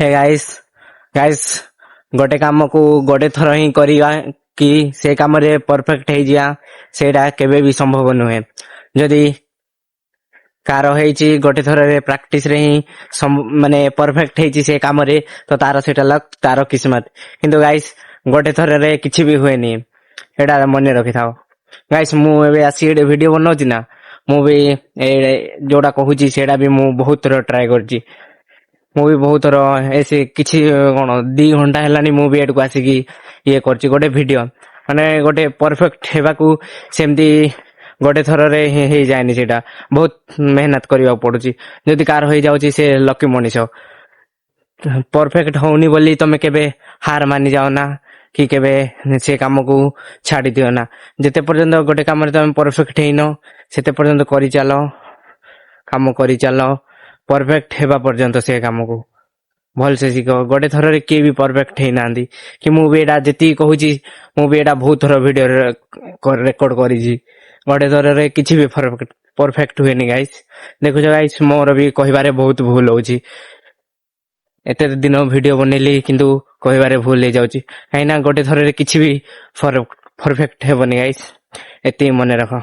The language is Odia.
ହେ ଗାଇସ୍, ଗାଇସ୍, ଗୋଟେ କାମକୁ ଗୋଟେ ଥର ହିଁ କରିବା କି ସେ କାମରେ ପରଫେକ୍ଟ ହେଇଯିବା, ସେଇଟା କେବେ ବି ସମ୍ଭବ ନୁହେଁ। ଯଦି କାର ହେଇଛି, ଗୋଟେ ଥରରେ ପ୍ରାକ୍ଟିସରେ ହିଁ ମାନେ ପରଫେକ୍ଟ ହେଇଛି ସେ କାମରେ, ତ ତାର ସେଇଟା ଲକ୍, ତାର କିସ୍ମତ। କିନ୍ତୁ ଗାଇସ୍, ଗୋଟେ ଥରରେ କିଛି ବି ହୁଏନି, ଏଇଟା ମନେ ରଖିଥାଅ। ଗାଇସ୍, ମୁଁ ଏବେ ଆସିକି ଏଠି ଭିଡିଓ ବନାଉଛି ନା, ମୁଁ ବି ଏ ଯୋଉଟା କହୁଛି, ସେଇଟା ବି ମୁଁ ବହୁତ ଥର ଟ୍ରାଏ କରିଛି। ମୁଁ ବି ବହୁତ ଥର ଏ ସେ କିଛି କଣ 2 ଘଣ୍ଟା ହେଲାଣି, ମୁଁ ବି ଏଠିକୁ ଆସିକି ଇଏ କରିଛି ଗୋଟେ ଭିଡିଓ। ମାନେ ଗୋଟେ ପରଫେକ୍ଟ ହେବାକୁ ସେମିତି ଗୋଟେ ଥରରେ ହିଁ ହେଇଯାଏନି। ସେଇଟା ବହୁତ ମେହନତ କରିବାକୁ ପଡୁଛି। ଯଦି କାର ହେଇଯାଉଛି, ସେ ଲକି ମଣିଷ। ପରଫେକ୍ଟ ହଉନି ବୋଲି ତମେ କେବେ ହାର ମାନି ଯାଅ ନା କି କେବେ ସେ କାମକୁ ଛାଡି ଦିଅ ନା। ଯେତେ ପର୍ଯ୍ୟନ୍ତ ଗୋଟେ କାମରେ ତମେ ପରଫେକ୍ଟ ହେଇନ, ସେତେ ପର୍ଯ୍ୟନ୍ତ କରିଚାଲ, କାମ କରିଚାଲ, ପରଫେକ୍ଟ ହେବା ପର୍ଯ୍ୟନ୍ତ ସେ କାମକୁ ଭଲସେ ଶିଖ। ଗୋଟେ ଥରରେ କିଏ ବି ପରଫେକ୍ଟ ହେଇନାହାନ୍ତି କି ମୁଁ ବି ଏଇଟା ଯେତିକି କହୁଛି, ମୁଁ ବି ଏଇଟା ବହୁତ ଥର ଭିଡିଓ ରେକର୍ଡ କରିଛି। ଗୋଟେ ଥରରେ କିଛି ବି ପରଫେକ୍ଟ ହୁଏନି ଗାଇସ୍। ଦେଖୁଛ ଗାଇସ୍, ମୋର ବି କହିବାରେ ବହୁତ ଭୁଲ ହଉଛି। ଏତେ ଦିନ ଭିଡିଓ ବନେଇଲି, କିନ୍ତୁ କହିବାରେ ଭୁଲ ହେଇଯାଉଛି, କାହିଁକିନା ଗୋଟେ ଥରରେ କିଛି ବି ପରଫେକ୍ଟ ହେବନି ଗାଇସ୍। ଏତିକି ମନେ ରଖ।